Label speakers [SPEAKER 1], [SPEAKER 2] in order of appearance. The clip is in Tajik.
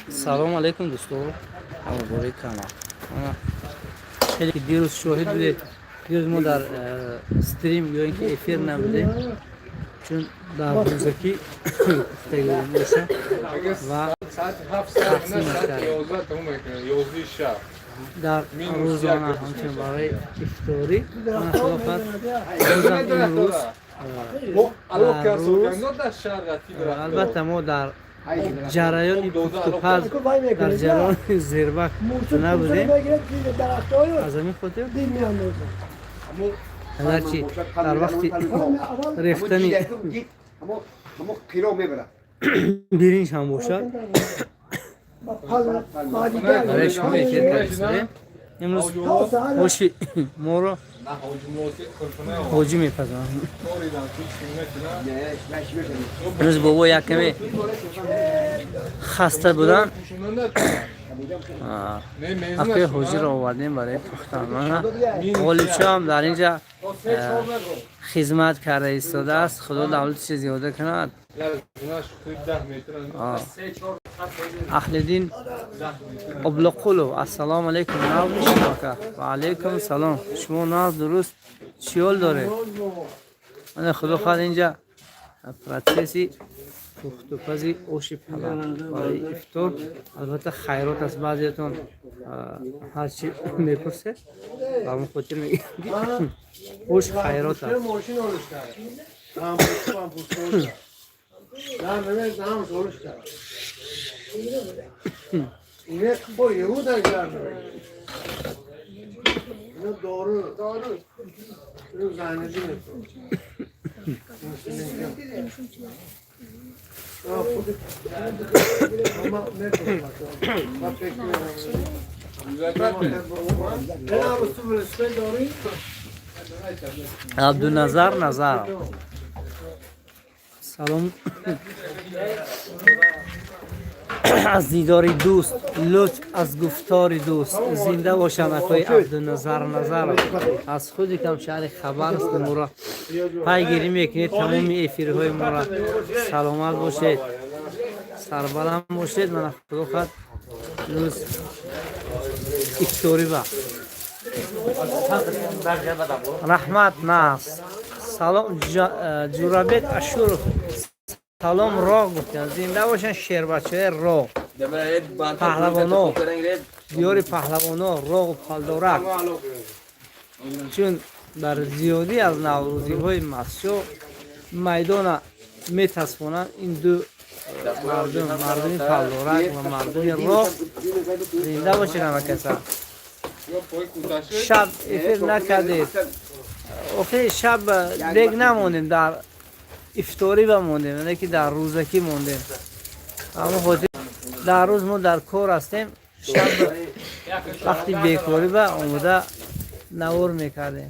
[SPEAKER 1] Салом алейкум, дӯсто, ҳаводори канал. Хеле ки дирӯз шоҳид будед, дирӯз мо дар стрим ё ин ки эфир набудем, чун дар рӯзакӣ боша ва тақсимаш кардем дар рӯзона, ҳамчунин барои ифторӣ. Мана, худо хоҳад, рӯзам имрӯз рӯз, албатта, мо дар ҷараёни пухтупаз, дар ҷараёни зербак набудем. Аз ҳамин хотир, агарчи дар вақти рехтани биринҷ ҳам бошад, барои шумо эфир кардистем. Имрӯз оши моро ҳоҷӣ мепазанд. Имрӯз бобо як каме хаста буданд, акои ҳоҷиро овардем барои пухтан. Мана, Ғолибшоҳам дар инҷа хизмат карда истодааст. Худо давлатиша зиёда кунад. Аҳлиддин Облоқулов, ассалому алайкум, нав мешинока. Ва алайкум салом, шумо нав, дуруст, чӣ ҳол доред? Мана, худо хоҳад, инҷа процесси пухтупази оши палав барои ифтор, албатта, хайрот аст. Баъзеятон ҳарчи мепурсед, ба ҳамон хотир мегӯям, ки ош хайрот аст. Абдуназар Назаров, салом. Аз дидори дӯст лутф, аз гуфтори дӯст. Зинда бошанд акои Абдуназар Назаров, аз худи кам шаҳри Хабаровск моро пайгирӣ мекунед, тамоми эфирҳои моро. Саломат бошед, сарбаланд бошед. Мана, худо хоҳад, имрӯз ифторӣ ба раҳмат нас. Салом, Ҷурабек Ашуров, салом. Роғ гуфтем, зинда бошанд шербачаҳои Роғ, паҳлавоно, диёри паҳлавоно, Роғу Палдорак. Чун дар зиёдӣ аз наврӯзиҳои Мастчоҳ майдона метасфонанд ин ду мардум, мардуми Палдорак ва мардуми Роғ. Зинда бошед ҳама каса. Шаб эфир накардед? Охи, шаб дег намондем, дар ифторӣ ба мондем, яъне ки дар рӯзакӣ мондем. Ҳамон хотир дар рӯз мо дар кор ҳастем, шаб вақти бекорӣ ба омода навор мекардем.